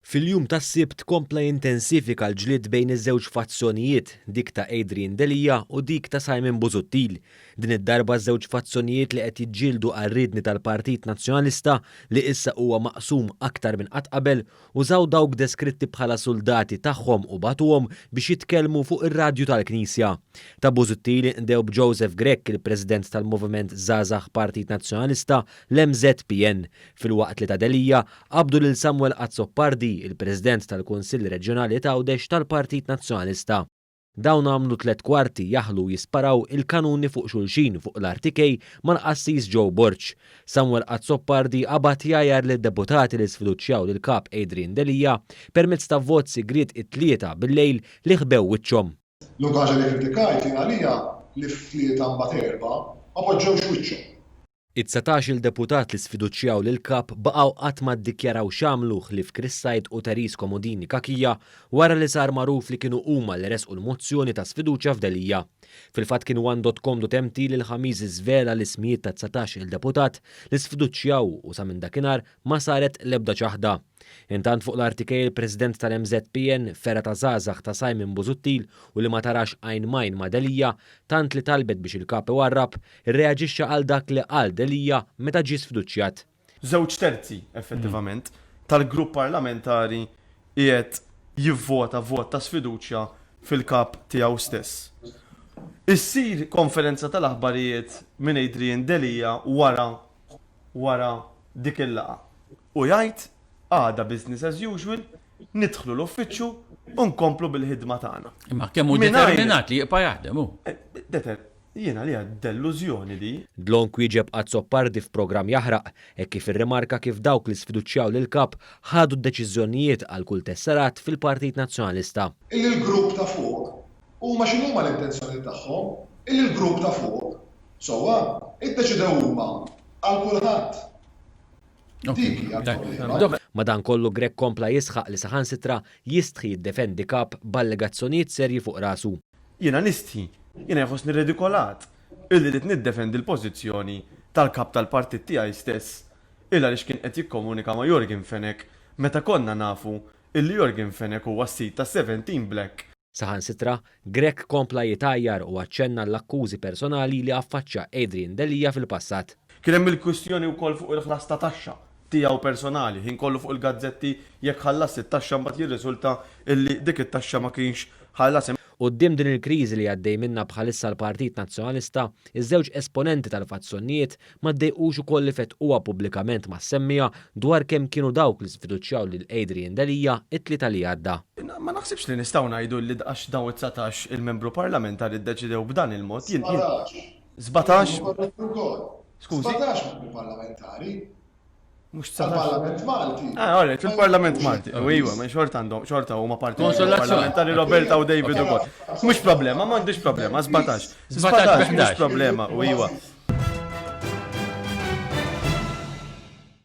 Fil-jum tas-Sibt kompla jintensifika l-ġlied bejn iż-żewġ fazzjonijiet, dik ta' Adrian Delia u dik ta' Simon Busuttil. Din id-darba ż-żewġ fazzjonijiet li qed jiġġieldu għar-riedni tal-Partit Nazzjonalista, li issa huwa maqsum aktar minn qatt qabel, użaw dawk deskritti bħala suldati tagħhom u bagħtuhom biex jitkellmu fuq ir-radju tal-Knisja. Ta' Busuttil inqdew b'Joseph Grech, il-President tal-Moviment Żgħażagħ Partit Nazzjonalista, l-MŻPN, filwaqt li ta' Delia qabdu lil Samuel Azzopardi, il-President tal-Kunsill Reġjonali t'Għawdex tal-Partit Nazzjonalista. Dawn għamlu tlett kwarti jaħlu u jisparaw il-kanuni fuq xulxin fuq l-RTK mal-qassis Joe Borg. Samuel Azzopardi qabad jgħajjar lid-deputati li sfiduċjaw lill-Kap Adrian Delia permezz ta' vot sigriet it-Tlieta bil-lejl li ħbew wiċċhom. L-unika ħaġa li kkritikajt jien għalija li f'tlieta mbagħad erbgħa ma poġġewx wiċċhom. Id-dsatax-il deputat li sfiduċjaw lill-Kap baqgħu qatt ma ddikjaraw x'għamlu ħlief Chris Said u Therese Comodini Cachia wara li sar magħruf li kienu huma li ressqu l-mozzjoni ta' sfiduċja f'Delia. Fil-fatt kien one dot com dot mt li l-Ħamis żvela l-ismijiet tad-dsatax-il deputat li sfiduċjaw u sa minn dakinhar ma saret l-ebda ċaħda. Intant fuq l-RTK il-President tal-MŻPN, fergħa ta' żgħażagħ ta' Simon Busuttil u li ma tarax għajn m'għajn ma' Delia, tant li talbet biex il-Kap iwarrab, irreaġixxa għal dak li qal Delia meta ġie sfiduċjat. Żewġ terzi, effettivament, tal-grupp parlamentari qiegħed jivvota vot ta' sfiduċja fil-Kap tiegħu stess. Issir konferenza tal-aħbarijiet minn Adrian Delia wara wara dik il-laqgħa u jgħid għada business as usual, nidħlu l-uffiċċju u nkomplu bil-ħidma tagħna. Imma kemm hu determinat li jibqa' jaħdem hu. Deter, jien għalija dellużjoni di. Dlonk wieġeb Azzopardi f'programm jaħraq, hekk kif irrimarka kif dawk li sfiduċjaw lill-Kap ħadu d-deċiżjonijiet għal kull tesserat fil-Partit Nazzjonalista. Illi l-grupp ta' fuq, huma x'inhuma l-intenzjonijiet tagħhom, illi l-grupp ta' fuq Sewwa, iddeċidew huma għal kulħadd. Dik hija l-problema. Madankollu Grech kompla jisħaq li saħansitra jistħi jiddefendi Kap b'allegazzjonijiet serji fuq rasu. Jiena nistħi, jiena jħossni redikolat illi rrid niddefendi l-pożizzjoni tal-Kap tal-partit tiegħi stess il għaliex kien qed jikkomunika ma' Yorgen Fenech meta konna nafu illi Yorgen Fenech huwa s-sid ta' 17 Black. Saħansitra, Grech kompla jitgħajjar u aċċenna għall-akkużi personali li affaċċja Adrian Delia fil-passat. Kien hemm il-kwistjoni wkoll fuq il-ħlas ta' taxxa tiegħu personali, ħin kollu fuq il-gazzetti jekk ħallasx it-taxxa mbagħad jirriżulta illi dik it-taxxa ma kienx ħallasha. Quddiem din il-kriżi li għaddej minnha bħalissa l-Partit Nazzjonalista, iż-żewġ esponenti tal-fazzjonijiet Ma ddejqux ukoll li fettquha pubblikament mas-semmiegħa dwar kemm kienu dawk li sfiduċjaw lil Adrian Delia t-Tlieta li għadda. Ma naħsibx li nistgħu ngħidu li għax dawn id-19 il-membru parlamentari ddeċidew b'dan il-mod, jien, jien. 17. 17? Skużi? 17 membru parlamentari. Mhux 19. Parlament Malti. Ah, all right, fil-Parlament Malti. U iwa, ma xorta għandhom, xorta huma parti parlamentari Roberta u David ukoll. Mhux problema, m'għandix problema, 17. 17 mhux problema, u iwa.